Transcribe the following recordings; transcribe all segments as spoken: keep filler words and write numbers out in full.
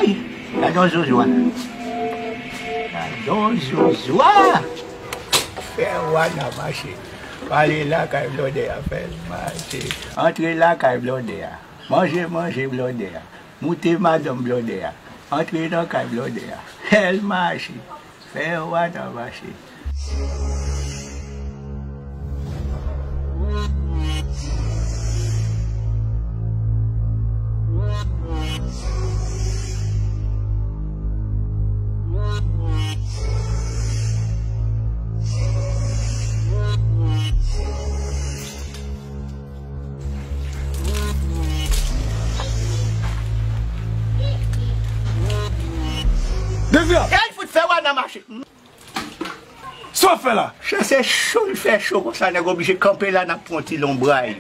Gade yon zozwa. Gade yon zozwa. Fè wana mache. Pale lakay blòdè a, fè l mache. Antre lakay blòdè a. Manje, manje blòdè a. Moute madanm blòdè a. Antre nan kay blòdè a. Fè l mache. Fè wana mache. Dezirab! Kèl fout fè wana mache. Sa w fè la? Chè se cho l fè cho konsa, nèg oblije kanpe la, n ap pran ti lonbray.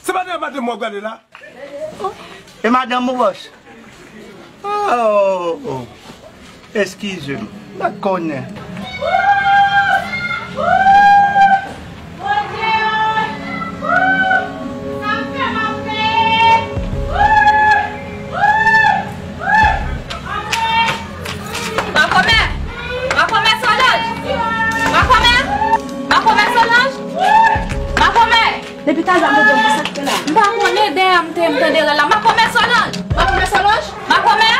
Se pa de madanm w ap gade la? E madanm ou, bòs? Oh, oh. Eskize m. M pa t konnen. Makomè! Makomè Solanj! Makomè! Makomè Solanj! Makomè! Depi talè m tande w, sa k fè la? M pa konnen, dèyè m te, m tande rèl la. Makomè Solanj! Makomè Solanj! Makomè!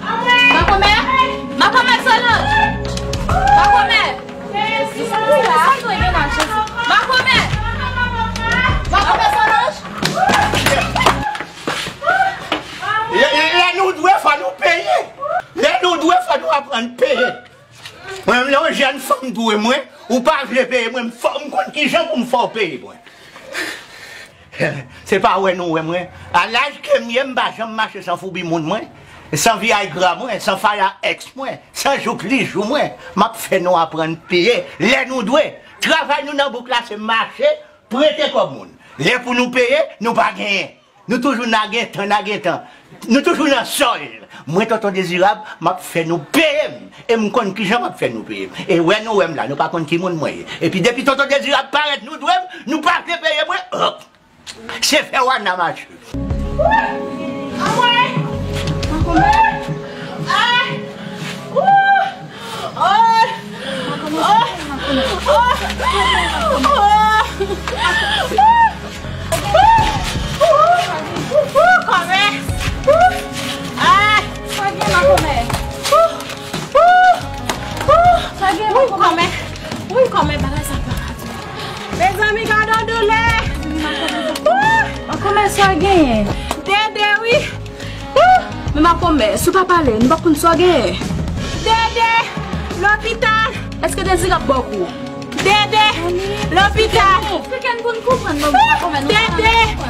Makomè! Makomè Solanj! Makomè! Sa k fè la? Sa k fè la, Jezi? Makomè! Makomè Solanj! Lè, lè, lè nou dwe, fò nou peye. Lè nou dwe, fò nou aprann peye. Mwen menm, lè yon jèn fanm dwe mwen, ou pa vle peye mwen, m fò, m konn kijan pou m fè w peye mwen. Se pa wè nou wè mwen. A laj ke m ye, m pa janm mache san foubi moun mwen, san Viagra mwen, san Faya X mwen, san jouk lijou mwen. M ap fè nou aprann peye lè nou dwe. Travay nou nan bouk la, se mache, prete kòb moun. Lè pou nou peye, nou pa genyen. Nou toujou nan gen tan, nan gen tan. Nou toujou nan sòl. Mwen, Tonton Dezirab, m ap fè nou peye m. E m konn kijan m ap fè nou peye m. E wè nou wè m la, nou pa konn ki moun mwen ye. Epi depi Tonton Dezirab parèt, nou dwe m, nou pa vle peye mwen. Hop! Se fè wana mache. Anmwey! Anmwey! Ay! Ooh! Oh! Oh! Oh! Oh! Ooh! Ooh! Kòmè! Ooh! Ay! Sa gen la, kòmè? Ooh! Ooh! Ooh! Sa gen la, kòmè? Wi, kòmè, bagay sa pa ka di. Mezanmi, gade yon doulè! Ooh! Makomè, sa genyen? Dede, wi! Ooh! Men makomè, si w pa pale, nou p ap konn sa w genyen. Dede! Lopital! Èske Dezirab ba w kou? Dede! Lopital! Fè kè n konn konprann, non, makomè, nou pa Dede!